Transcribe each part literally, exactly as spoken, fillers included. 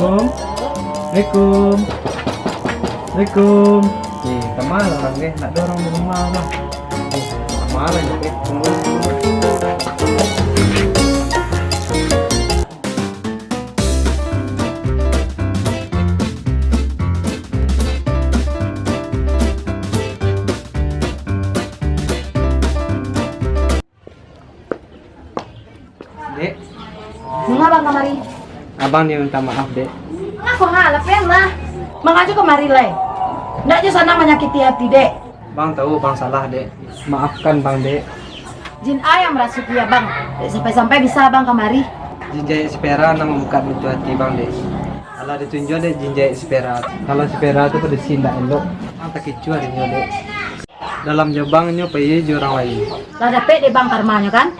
Assalamualaikum. Assalamualaikum. Eh, kama lah urang, deh? Ndak ado urang di rumah lah. Eh, kama lah, deh? Tunggu, tunggu. Dek. Manga abang kamari? Abang nio minta maaf, Dek. Manga ko ha, lah pen lah. Manga jo kamari lai. Ndak jo sanang manyakiti hati, Dek. Bang tahu bang salah, Dek. Maafkan bang, Dek. Jin a yang marasuki abang, dek sampai-sampai bisa abang kamari. Jin jahek si Vera nan mambuka pintu hati bang, Dek. Alah ditunjuak dek jin jahek si Vera. Kalau si Vera tu padusi ndak elok. Bang takicuah dek nyo, Dek. Dalam jo bang nyo pai jo urang lain. Lah dapek dek bang karmanyo kan?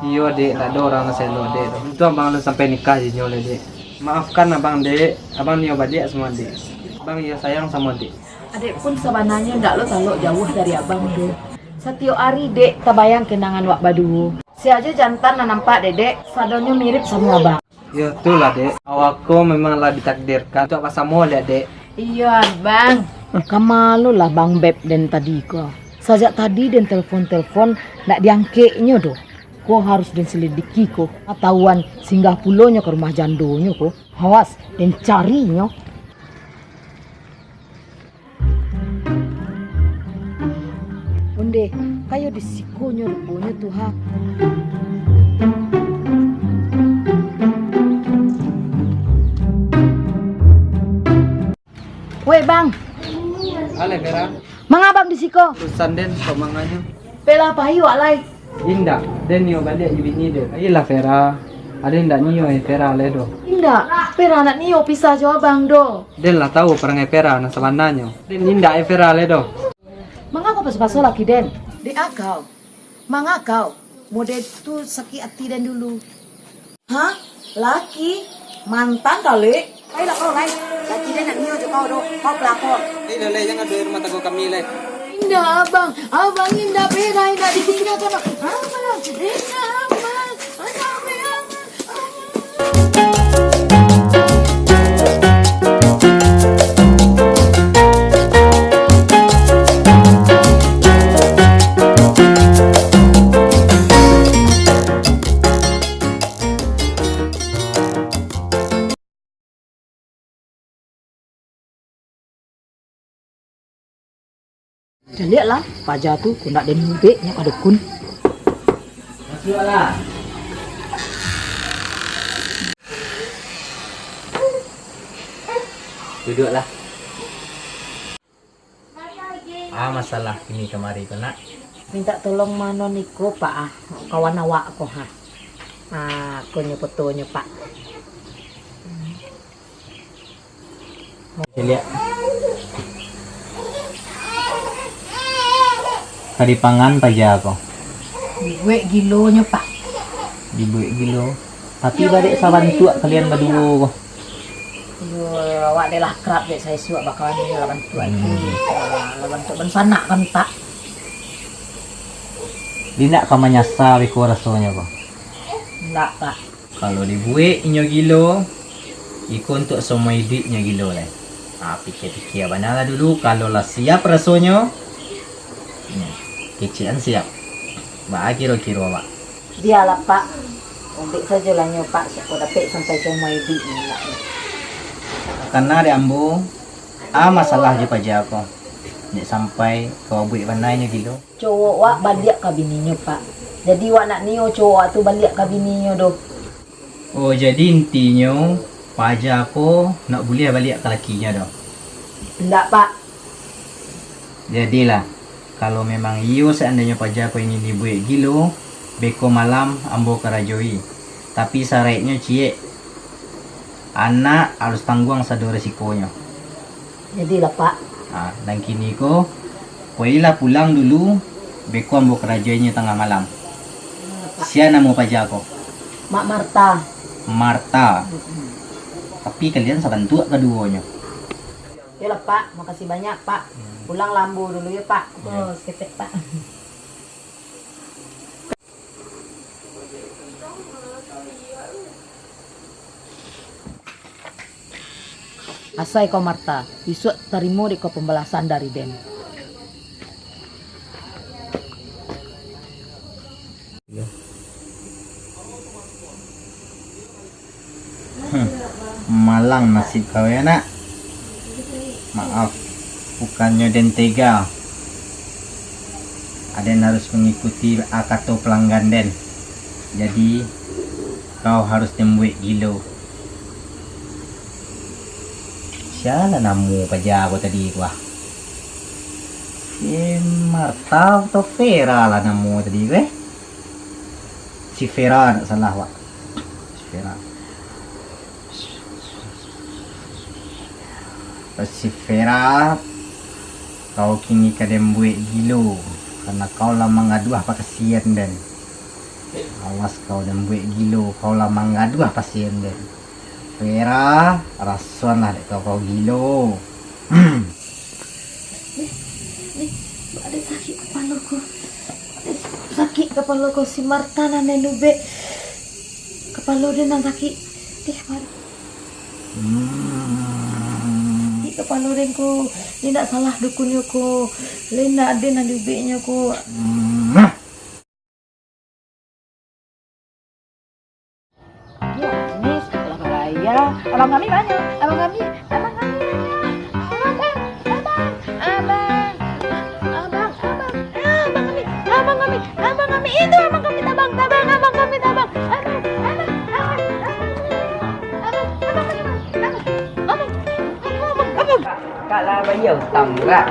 Iyo, Dek, ndak ado urang nan saelok, Dek. Untuang abang alun sampai nikah jo nyo lai, Dek. Maafkan abang, Dek. Abang nio baliak samo Dek. Abang iyo sayang samo Dek. Adek pun sabananyo ndak lo talok jauah dari abang tu. Satiok ari, Dek, tabayang kenangan wak baduo. Sia jo jantan nan nampak dek, Dek, sadonyo mirip samo abang. Yo, tu lah, Dek. Awak ko memang lah ditakdirkan untuak basamo liak, Dek. Iyo, Abang. Ka ma lo lah Bang Beb den tadi ko. Sajak tadi den telpon-telpon, ndak diangkeknyo doh. Ko harus den selidiki ko. Katahuan singgah pulonyo ka rumah jandonyo ko. Awas, den carinyo. Onde, kayo di sikonyo ruponyo tu, ha. Weh, Bang. Alai, Vera. Manga Abang di siko? Urusan den, kok manganyo? Pailah pai wak lai. Indak, den nio baliak jo bini den. Iyolah, Vera. Aden indak nio, eh, Vera lai doh. Indak, Vera ndak nio pisah jo Abang doh. Den lah tahu parangai Vera nan sabananyo. Den indak, eh, Vera lai doh. Manga ko paso-paso laki den? Dek akau. Manga kau? Model tu sakik ati den dulu. Hah? Laki? Mantan kali? Pailah kau lai. Laki den ndak nio jo kau doh. Kau pelakor. Eh, lah, lai, jan ado rumah tanggo kami, lai. Indak, Abang. Abang indak, Vera indak ditinggalkan. Abang, indak, Abang. Abang, Abang. Caliaklah, paja tu, kok ndak den ubek nyo ka dukun. Masuaklah. Duduaklah. Ah, masalah kini kamari ko, Nak? Mintak tolong mano niko, Pak, ah, kawan awak ko, ha. Ah, ko nyo fotonyo, Pak. Caliak. Ka dipangan paja ko? Dibuek gilonyo, Pak. Dibuek gilo. Tapi badek sabantuak kalian baduo ko. Iyo, awak dek lah akrab dek saisuak bakawan inyo lah bantuak tu. Hmm. Ah, lah bantuak bansanak kan, Pak. Indak ka manyasa beko rasonyo ko? Indak, Pak. Kalau dibuek inyo gilo, iko untuak saumua iduik inyo gilo lai. Ha, pikia-pikia bana lah dulu, kalau lah siap rasonyo, hmm, kecek an siap. Baa kiro-kiro awak? Bialah, Pak. Ubek sajolah nyo, Pak, siapo dapek sampai saumua iduik nyo, Pak. Takana dek ambo, a masalah jo paja ko. Dek sampai ka ubuik bana inyo gilo. Cowok wak baliak ka bininyo, Pak. Jadi wak nak nio cowok wak tu baliak ka bininyo doh. Oh, jadi intinyo, paja ko ndak buliah baliak ka lakinyo doh? Indak, Pak. Jadilah, kalau memang iyo seandainyo paja ko ingin dibuek gilo, beko malam ambo karajoi. Tapi saraiknyo ciek, anak harus tangguang sado resikonyo. Jadilah, Pak. Ha, nan kini ko, poilah pulang dulu, beko ambo karajoinnyo tangah malam. Sia namo paja ko? Mak Marta. Marta. Mm-mm. Tapi kalian sabantuak kaduonyo. Yolah, Pak. Makasih banyak, Pak. Hmm. Pulang lah ambo dulu yo, Pak. Iyo. Oh, saketek, Pak. Asai kau Marta, isuak tarimo dek kau pambalasan dari den. Hmm, malang nasib kau ya, Nak. Maaf, bukannyo den tega. Aden harus mangikuti a kato palanggan den. Jadi, kau harus den buek gilo. Sia lah namo paja ko tadi tu ah? Si Marta atau Vera lah namo tadi tu, eh? Si Vera, ndak salah, Wak. Si Vera. Si Vera, kau kini ka den buek gilo, karano kau lah mangaduah pakasian den. Awas kau den buek gilo, kau lah mangaduah pasien den. Vera, rasoanlah dek kau, kau gilo. Hmm. Deh, deh, ado sakik kapalo ko. Deh, sakik kapalo ko, si Marta nan den ubek. Kapalo den nan sakik. Deh, Mar. Hmm. Sakik kapalo den ko. Deh, ndak salah dukunnyo ko. Lai ndak ado nan diubeknyo ko. Hmm. Yo, Miss, lah baraya. Abang kami banyak. Abang kami, abang kami banyak. Abang, abang, abang, abang, abang, abang kami, abang kami, abang kami, itu abang kami tabang, tabang, abang kami tabang, abang, abang, abang, abang, abang, abang, abang, abang, abang, abang. Kak lah bayar utang tu, Kak.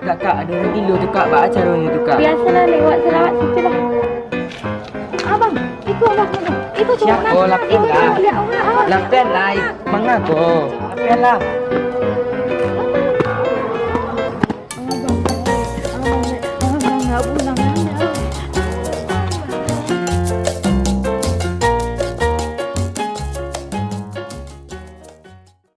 Kak, Kak, ado urang gilo tu, Kak. Baa caronyo tu, Kak? Biasolah, lewat salawat situ lah. Abang, iko abang, abang. Iko cowok siapo? Nakal. Iko cowok liak urang, abang. Lapian lah, manga ko. Lapian lah.